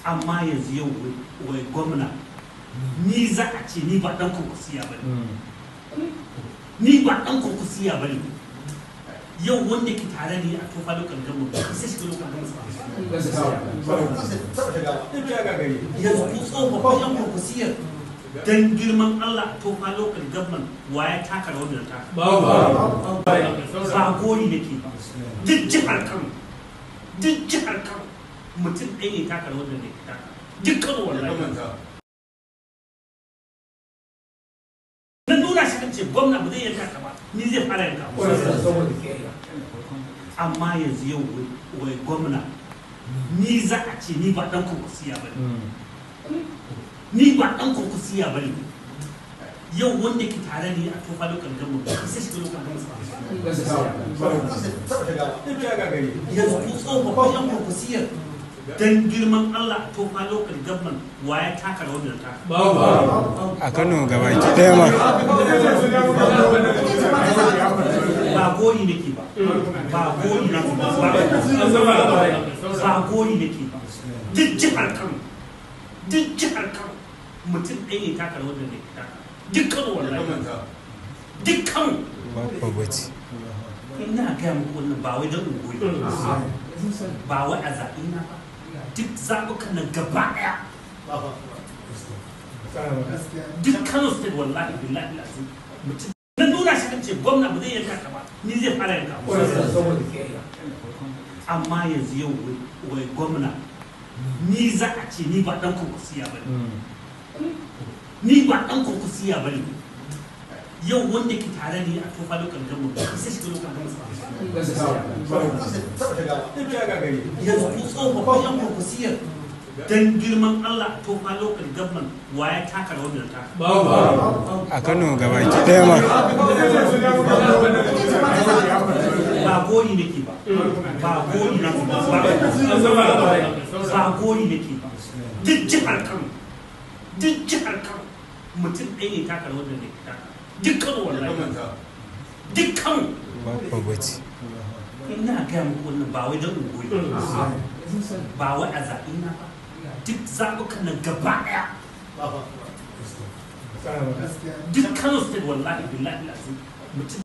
Amma yanzu yau wai gwamna ni za a ce ni ba dan Kwankwasiyya ba ne. Ni ba dan Kwankwasiyya ba ne. Yau wanda ke tare da ni a Tofa Local Government sai shiga Local Government. Yanzu ku tsofaffin yan Kwankwasiyyar, dan girman Allah, Tofa Local Government wa ya taka rawar da taka? Ba gori nake ba. Duk jihar Kano, duk jihar Kano, mutum ɗaya ne taka rawar da taka. Duk Kano wallahi. Na nuna shi kan ce gwamna ba zai yanka ka ba, ni zai fara yanka. Amma yanzu yau wai gwamna ni za a ce ni ba dan Kwankwasiyya ba ne. Ni ba dan Kwankwasiyya ba ne. Yau wanda ke tare da ni a Tofa Local Government sai shiga Local Government. Yanzu ku tsofaffin yan Kwankwasiyyar, dan girman Allah, Tofa Local Government wa ya taka rawar da taka? A Kano gabaki ɗaya ma. Ba gori nake ba, ba gori nake ba, ba gori nake ba. Duk jihar Kano, duk jihar Kano, mutum ɗaya ne taka rawar da taka. Duk Kano wallahi, duk Kano. Babu. Ina gaya muku wannan ba wai don ungoyi ba, wai a zaɓe na ba. Duk zaɓukan nan gaba ɗaya, duk Kano State, wallahi billahi azim, mutum na nuna shi kan ce gwamna ba zai yanka ka ba, ni zai fara yanka. Amma yanzu yau wai gwamna ni za a ce ni ba dan Kwankwasiyya ba ne. Ni ba dan Kwankwasiyya ba ne. Yau wanda ke tare da ni a Tofa Local Government sai shiga Local Government. Yanzu ku tsofaffin yan Kwankwasiyyar, dan girman Allah, Tofa Local Government wa ya taka rawar da taka? A Kano gabaki ɗaya ma. Ba gori nake ba, ba gori nake ba, ba gori nake ba. Duk jihar Kano, duk jihar Kano, mutum ɗaya ne taka rawar da taka. Duk Kano wallahi, duk Kano. Babu. Ina gaya muku wannan ba wai don ungoyi ba, wai a zaɓe na ba. Duk zaɓukan nan gaba ɗaya, duk Kano State, wallahi billahi azim, mutum